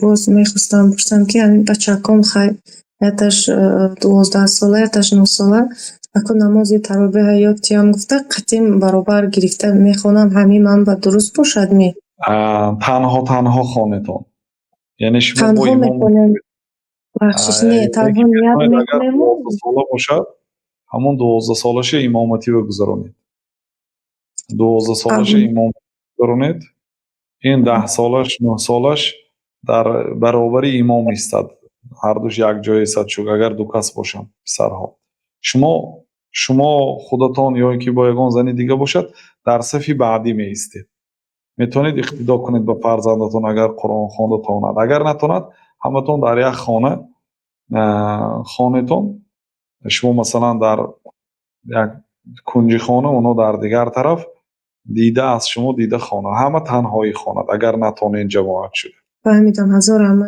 Боз мехостам пурсам, ки ҳамин бачаком, хай, якташ 12 сола, якташ 9 сола, ако намози таровеҳа ёд тиям гуфта, қатъин баробар гирифта мехонам, ҳамин ман ба дуруст бошад ми? Танҳо танҳо хонетон, яъне шумо бо Танҳо имом мехонем. Бахшиш, не, танҳо ният агар мекунему. 12 сола бошад, ҳамон 12 солаша имоматиро гузаронед, 12 солаша имом гузаронед. Ин 10 солаш, 9 солаш дар баробари имом истад, ҳардуш якҷоя истад. Чун агар ду кас бошанд писарҳо, шумо худатон ё ин ки бо ягон зани дига бошад, дар сафи баъдӣ меистед. Метавонед иқтидо кунед ба фарзандатон, агар Қуръон хонда тавонад. Агар натавонад, ҳаматон дар як хона хонетон. Шумо, масалан, дар як кунҷи хона, онҳо дар дигар тараф, дида аз шумо дида хонад, ҳама танҳоӣ хонад, агар натонед ҷамоат шуда. Фаҳмидам, ҳазор раҳмат.